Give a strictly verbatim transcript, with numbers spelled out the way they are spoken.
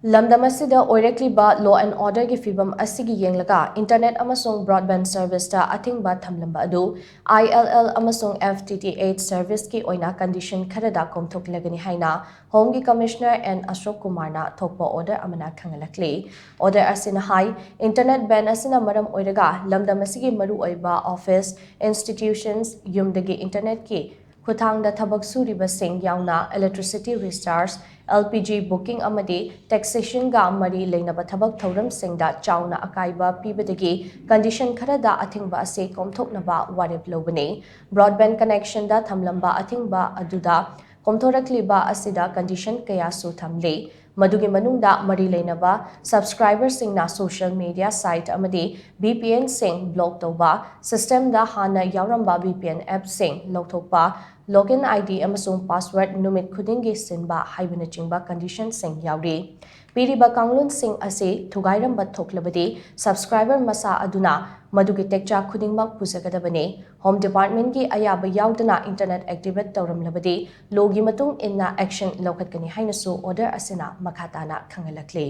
ꯂꯝꯗꯝ ꯑꯁꯤꯗ ꯑꯣꯏꯔꯛꯂꯤꯕ law and order ꯒꯤ ꯐꯤꯕꯝ ꯑꯁꯤꯒꯤ ꯌꯦꯡꯂꯒ internet ꯑꯃꯁꯨꯡ broadband service ꯇ ꯑꯊꯤꯡꯕ ꯊꯝꯂꯝꯕ ꯑꯗꯨ I L L ꯑꯃꯁꯨꯡ F T T H service ꯀꯤ ꯑꯣꯏꯅ condition ꯈꯔꯗ ꯀꯣꯝꯊꯣꯛꯂꯒꯅꯤ ꯍꯥꯏꯅ Home ꯒꯤ Commissioner N Ashok Kumar ꯅ ꯊꯣꯛꯄ order ꯑꯃꯅ ꯈꯪꯍꯜꯂꯛꯂꯤ꯫ Order ꯑꯁꯤꯅ ꯍꯥꯏ, internet ban ꯑꯁꯤꯅ ꯃꯔꯝ ꯑꯣꯏꯔꯒ ꯂꯝꯗꯝ ꯑꯁꯤꯒꯤ ꯃꯔꯨꯑꯣꯏꯕ office, institutions, ꯌꯨꯝꯗꯒꯤ internet ꯀꯤ ꯈꯨꯠꯊꯥꯡꯗ ꯊꯕꯛ ꯁꯨꯔꯤꯕꯁꯤꯡ ꯌꯥꯎꯅ electricity recharge, L P G booking ꯑꯃꯗꯤ taxation ꯒ ꯃꯔꯤ ꯂꯩꯅꯕ ꯊꯕꯛ ꯊꯧꯔꯝꯁꯤꯡꯗ ꯆꯥꯎꯅ ꯑꯀꯥꯏꯕ ꯄꯤꯕꯗꯒꯤ condition ꯈꯔꯗ ꯑꯊꯤꯡꯕ ꯑꯁꯤ ꯀꯣꯝꯊꯣꯛꯅꯕ ꯋꯥꯔꯦꯞ ꯂꯧꯕꯅꯤ꯫ Broadband connection ꯗ ꯊꯝꯂꯝꯕ ꯑꯊꯤꯡꯕ ꯑꯗꯨꯗ ꯀꯣꯝꯊꯣꯔꯛꯂꯤꯕ ꯑꯁꯤꯗ condition ꯀꯌꯥꯁꯨ ꯊꯝꯂꯤ꯫ ꯃꯗꯨꯒꯤ ꯃꯅꯨꯡꯗ ꯃꯔꯤ ꯂꯩꯅꯕ subscriber ꯁꯤꯡꯅ social media site ꯑꯃꯗꯤ V P N ꯁꯤꯡ block ꯇꯧꯕ, system ꯗ ꯍꯥꯟꯅ ꯌꯥꯎꯔꯝꯕ V P N app ꯁꯤꯡ ꯂꯧꯊꯣꯛꯄ, login I D ꯑꯃꯁꯨꯡ password ꯅꯨꯃꯤꯠ ꯈꯨꯗꯤꯡꯒꯤ ꯁꯤꯟꯕ ꯍꯥꯏꯕꯅꯆꯤꯡꯕ condition ꯁꯤꯡ ꯌꯥꯎꯔꯤ꯫ ꯄꯤꯔꯤꯕ ꯀꯥꯡꯂꯣꯟꯁꯤꯡ ꯑꯁꯤ ꯊꯨꯒꯥꯏꯔꯝꯕ ꯊꯣꯛꯂꯕꯗꯤ subscriber ꯃꯁꯥ ꯑꯗꯨꯅ ꯃꯗꯨꯒꯤ ꯇꯦꯛꯆꯥꯛ ꯈꯨꯗꯤꯡꯃꯛ ꯄꯨꯖꯒꯗꯕꯅꯤ꯫ Home Department ꯀꯤ ꯑꯌꯥꯕ ꯌꯥꯎꯗꯅ internet activate ꯇꯧꯔꯝꯂꯕꯗꯤ law ꯒꯤ ꯃꯇꯨꯡ ꯏꯟꯅ action ꯂꯧꯈꯠꯀꯅꯤ ꯍꯥꯏꯅꯁꯨ order ꯑꯁꯤꯅ ꯃꯈꯥ ꯇꯥꯅ ꯈꯪꯍꯜꯂꯛꯂꯤ꯫